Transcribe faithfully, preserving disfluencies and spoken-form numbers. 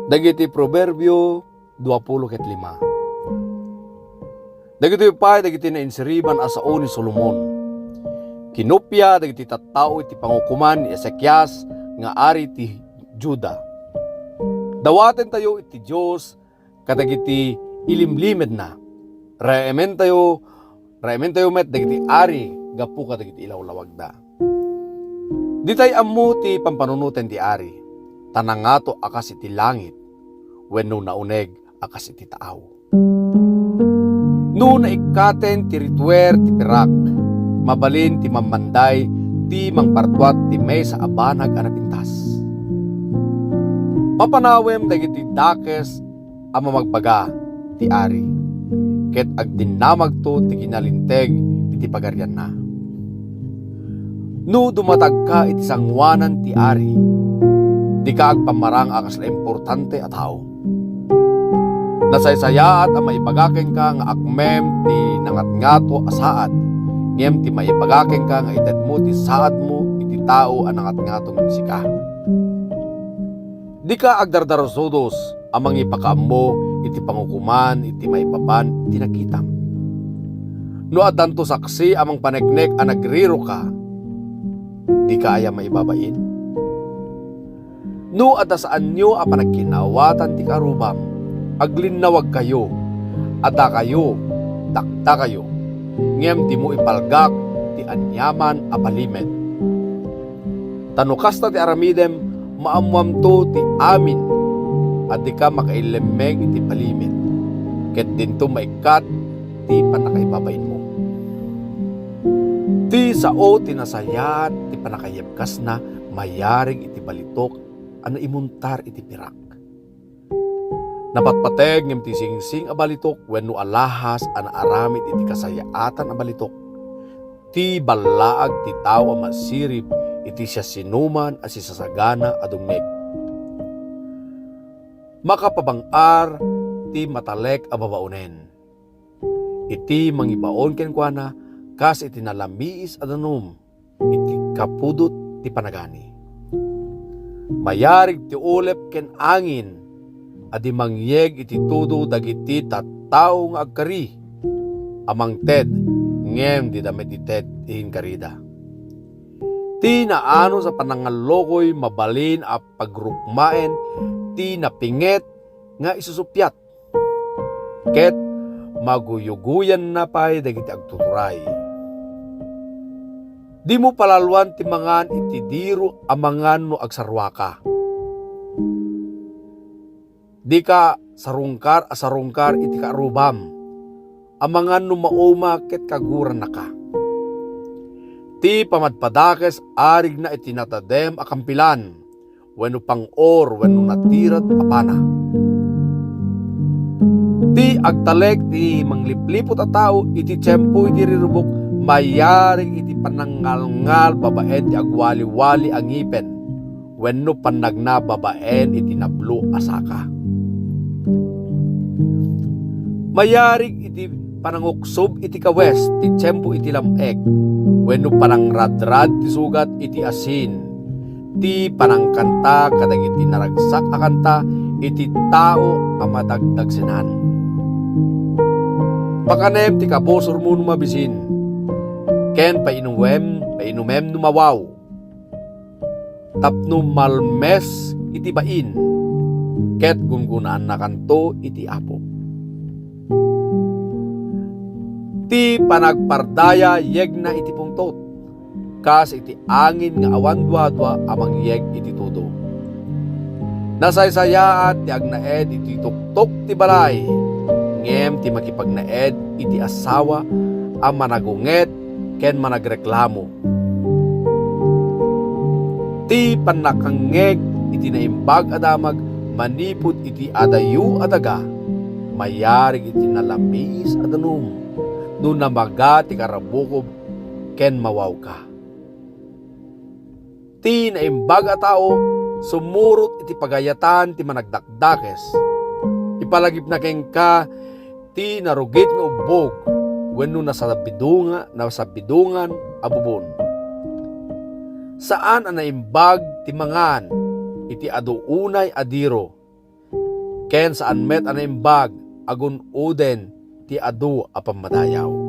Dagiti Proverbio duapulo ket lima. Dagitoy pay dagiti nainsiriban a sao ni Solomon. Kinupia dagiti tattao iti pangukoman ni Ezekias nga ari ti Juda. Dawatentayo iti Dios kadagiti ilimlimedna. Reementayo, reementayo met dagiti ari gapu kadagiti ilawlawagda. Ditay ammo ti pampanunoten ti ari, ta nangato a kas iti langit, wenno nauneg a kas iti taaw. No naikkaten ti rituer ti pirak, mabalin ti mammanday ti mangpartuat ti maysa a banag a napintas. Papanawem dagiti dakes a mamagbaga ti ari, ket agdinnamagto ti kinalinteg iti pagarianna. No dumatagka iti sangoanan ti ari, dika agpammarang a kasla importante a tao. Nasaysayaat a maibaga kenka nga akmem ti nangatngato a saad, ngem ti maibaga kenka nga itedmo ti saadmo iti tao a nangatngato ngem sika. Dika agdardarusudos a mangipakaammo iti pangukoman iti maipapan ti nakitam. No addanto saksi a mangpaneknek a nagriroka, dika aya maibabain? No adda saanyo a panagkinaawatan ti kaarrubam, aglinnawagkayo, adakayo, dakdakayo, ngem dimo ipalgak ti aniaman a palimed. Ta no kasta ti aramidem, maammoamto ti amin a dika makailemmeng iti palimed, ket dinto maikkat ti pannakaibabainmo. Ti sao ti nasayaat ti pannakayebkasna mayarig iti balitok a naimuntar iti pirak. Napatpateg ngem ti singsing a balitok wenno alahas a naaramid iti kasayaatan a balitok. Ti ballaag ti tao a masirib iti siasinoman a sisasagana a dumngeg. Makapabang-ar ti matalek a babaonen. Iti mangibaon kenkuana, kas iti nalamiis a danum iti kapudot ti panagani. Mayarig ti ulep ken angin a di mangyeg iti tudo dagiti tattao nga agkari a mangted, ngem dida met ited ti inkarida. Ti naanus a panangallukoy mabalin a pagrukmaen ti napinget nga isusuppiat, ket maguyugoyanna pay dagiti agtuturay. Dimo palaloan ti mangan iti diro a mangan no agsaruaka. Dika sarungkar a sarungkar iti kaarrubam, amangan no mauma ket kagurannaka. Ti pamadpadakes arigna iti natadem a kampilan, wenno pang-or, wenno natirad a pana. Ti agtalek ti manglipliput a tao iti tiempo iti riribuk mayarig iti panangngalngal babaen ti agwaliwali a ngipen wenno pannagna babaen iti nablo a saka. Mayarig iti pananguksob iti kawes ti tiempo iti lam-ek, wenno panangradrad ti sugat iti asin, ti panangkanta kadagiti naragsak a kanta iti tao a madagdagsenan. Pakanem ti kabusormo no mabisin, ken painumem, painumem no mawaw. Tapno malmes iti bain, ket gungunaannakanto iti Apo. Ti panagpardaya yegna iti pungtot, kas iti angin nga awan duadua a mangyeg iti tudo. Nasaysayaat ti agnaed iti tuktok ti balay, ngem ti makipagnaed iti asawa a managunget ken managreklamo. Ti pannakangngeg iti naimbag a damag manipud iti adayo a daga, mayarig iti nalamiis a danum no namaga ti karabukob ken mawawka. Ti naimbag a tao sumurot iti pagayatan ti managdakdakes. Ipalagipna kenka ti narugit nga ubbog wenno nasabidunga-, nasabidungan a bubon. Saan a naimbag ti mangan iti adu unay a diro, Ken saan met a naimbag a gun-oden ti adu a pammadayaw.